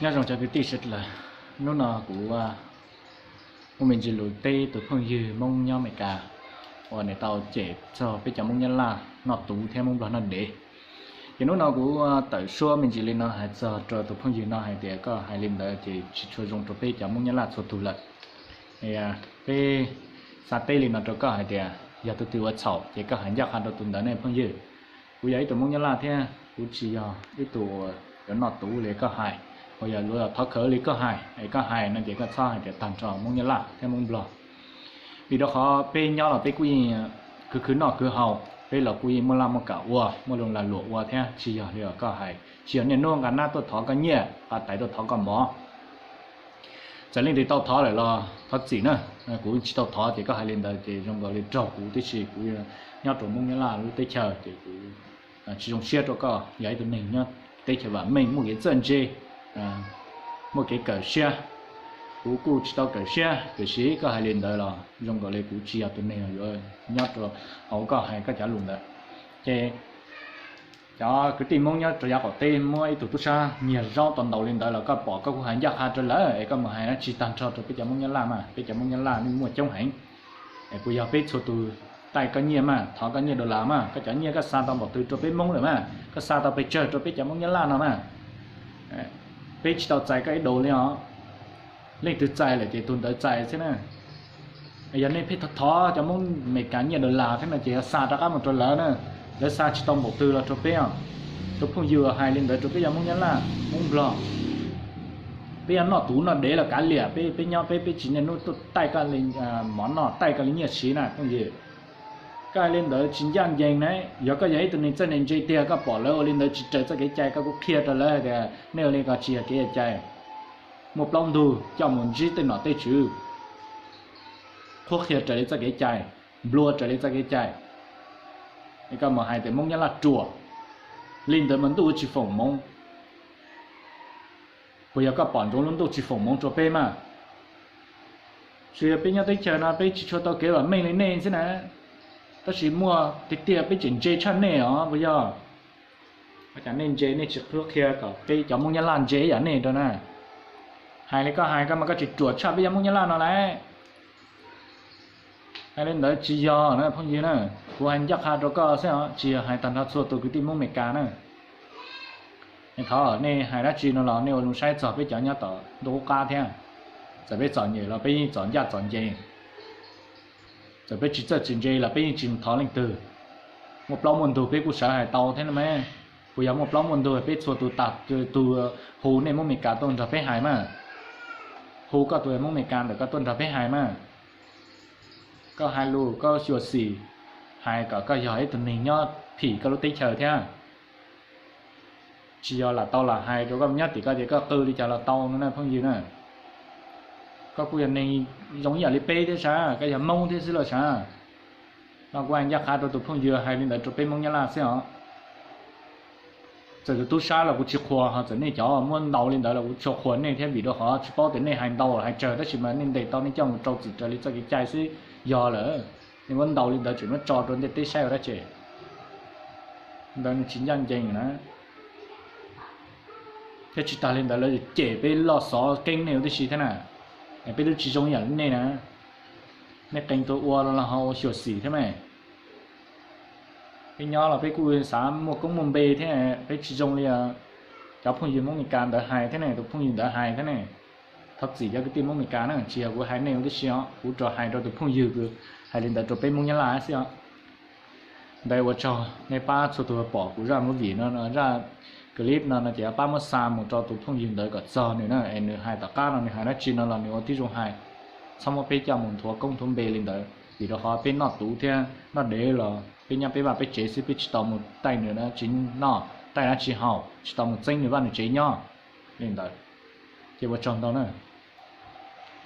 Nyob zoo cov kwv tij sawv daws, hnub no kuv muaj me ntsis lus teb tus phooj ywg Hmoob nyob Amelikas uas nws tau cem txog peb cov Hmoob Nyab Laj noj tuv thiab Hmoob Nplog noj dev. Ces hnub no kuv tawm suab me ntsis li no hais txog rau tus phooj ywg no hais tias koj hais li ntawd ces tsis tshua zoo rau peb cov Hmoob Nyab Laj txhua tus lawm. Peb xa teb li no rau koj hais tias yog tus twg ua txhaum ces koj hais ncaj qha rau tus ntawd ne phooj ywg. Kuv yog ib tug Hmoob Nyab Laj thiab kuv tsis yog ib tug uas yuav noj tuv li koj hais, uas yog luag thov khawv li koj hais es koj hais no ces koj txhob hais tias tag nrho Hmoob Nyab Laj thiab Hmoob Nplog. Vim rau qhov peb nyob los peb kuj yeej khwv khwv noj khwv haus, peb los kuj yeej muaj laj muaj kam ua, muaj loo lag luam ua thiab, tsis yog li uas koj hais, tsis yog niaj hnub nqa nab tuaj thov koj nyiaj, nqa tais tuaj thov koj mov. Txawm leej twg tau thov lawm los thov txim na, kuv tsis tau thov ces koj hais li ntawd ces zoo nkaus li raug kuv tib si, kuv nyob rau Hmoob Nyab Laj lub teb chaws ces kuv tsis zoo siab rau koj, yog ib tug neeg nyob teb chaws vam meej muaj kev txawj ntse, muaj kev kawm siab. Kuv kuj tsis tau kawm siab tiam sis koj hais li ntawd los zoo nkaus li kuv tsis yog tus neeg yuav nyob rau hauv koj hais koj cov lus ntawd. Ces cov kwv tij Hmoob nyob rau yav qaum teb muab ib tug tub sab nyiag zaub tau ntaus li ntawd los koj pom koj kuj hais ncaj qha rau lawv es koj mus hais dab tsi tag nrho rau peb cov Hmoob Nyab Laj mas, peb cov Hmoob Nyab Laj nej muaj coob heev. Es puas yog peb txhua tus taij koj nyiaj mas, thov koj nyiaj dollar mas, koj cov nyiaj koj xa tau npaum twg rau peb Hmoob lawm mas, koj xa tau pes tsawg rau peb cov Hmoob Nyab Laj no mas. Peb tsis tau txais koj ib daus li os. Leej twg txais lawm ces tus ntawd txais xwb na. Yog nej pheej thov thov cov Hmoob Amelikas nyiaj dollar thiab no ces yog xa rov qab mus rau lawv na. Lawv xa tsis tau npaum twg los rau peb os. Tus phooj ywg hais li ntawd rau peb cov Hmoob Nyab Laj, Hmoob Nplog, peb yog noj tuv noj dev los kav liam, peb peb nyob peb peb tsis niaj hnub tuaj taij koj li mov noj, taij koj li nyiaj siv na phooj ywg. Koj hais li ntawd tsis ncaj ncees na. Yog koj yog ib tug neeg txawj ntse tiag koj pom lawv ua li ntawd tsis raws txoj kev cai koj kuj qhia rau lawv tias nej ua li ko tsis yog kev cai. Muaj plaub ntug coj mus ntsib tej nom tej tswv, qhuab qhia raws li txoj kev cai, nplua raws li txoj kev cai. Es koj mus hais tias Hmoob Nyab Laj ruam, li ntawd mas ntuj tsis foom moov. Puas yog koj pom ntsoov lub ntuj tsis foom moov rau peb mas? Tsuas yog peb nyob teb chaws no peb tsis tshua tau kev vam meej li nej xwb na. Tab sis muaj tiag tiag peb tseem ntse tshaj nej os puas yog? Ua cas nej ntse nej tsis qhuab qhia kom peb cov Hmoob Nyab Laj ntse ib yam nej rau na? Hais li koj hais koj mas koj tsis ruam tshaj peb cov Hmoob Nyab Laj no lawm. Hais li ntawd tsis yog na phooj ywg na, kuv hais ncaj qha rau koj xwb os, tsis yog hais tag nrho txhua tus kwv tij Hmoob Amelikas na. Thov nej hais dab tsi no los nej ua zoo saib txog peb cov nyob tom ntuj qub qab thiab. Txawm peb txom nyem los peb yeej txom ncaj txom ncees, txawm peb tsis txawj tsis ntse los peb yeej tsis thov leej twg. Muaj plaub muaj ntug peb kuj sawv hais tau thiab no mas. Puas yog muaj plaub muaj ntug peb txhua tus tas tus hu nej Hmoob Amelikas tuaj nrog peb hais mas? Hu koj tus Hmoob Amelikas ntawm koj tuaj nrog peb hais mas. Koj hais lus koj xyuam xim, hais kom koj yog ib tug neeg nyob phim koj lub teb chaws thiab. Tsis yog lam tau lam hais rau koj nyob tim koj ces koj qw li cas los tau no na phooj ywg na. Koj kuj yog neeg zoo ib yam li peb thiab sav, koj yog Hmoob thiab xwb los sav. No kuv hais ncaj qha rau tus phooj ywg hais li ntawd rau peb Hmoob Nyab Laj xwb os. Txawm tus tub sab los kuv tsis qhuas, ho txawm nej cov muab ntaus li ntawd los kuv tsis qhuas nej thiab, vim rau qhov tsis paub tias nej hais ntau hais tsawg tab sis mas nej ntes tau nej coj mus rau txim raws li txoj kev cai xwb yog lawm. Nej muab ntaus li ntawd tseem muab tso rau ntiaj teb saib ua dab tsi? Ntawd nws tsis ncaj ncees na. Thiab tsis tas li ntawd lawv cem peb loj xov keeb nej ua tib si thiab na. Peb twb tsis zoo ib yam li nej na. Nej qee tus ua los ho ua xyuam xim thiab mas. Peb nyob los peb kuj xav muaj koob muaj npe thiab, peb tsis zoo li cov phooj ywg Hmoob Meskas ntawd hais thiab ne, tus phooj ywg ntawd hais thiab ne. Thov txim cov kwv tij Hmoob Meskas na, tsis yog kuv hais nej ua tib si os, kuv rau hais rau tus phooj ywg hais li ntawd rau peb Hmoob Nyab Laj xwb os. Ntawd ua tsaug nej pab txhua tus pom kuv zaj movie no, zaj clip no no ces pab muab xa mus rau tus phooj ywg ntawd kom txog nws na, es nws hais tom qab no nws hais dab tsi no los nws ua tib zoo hais. Txhob muab peb coj mus nthuav koob nthuav npe li ntawd, vim rau qhov peb noj tuv thiab noj dev los peb nyob peb vaj peb tsev xwb, peb tsis tau mus taij nws dab tsi noj, taij dab tsi haus, tsis tau mus txeeb nws vaj nws tsev nyob li ntawd. Ces ua tsaug ntau na.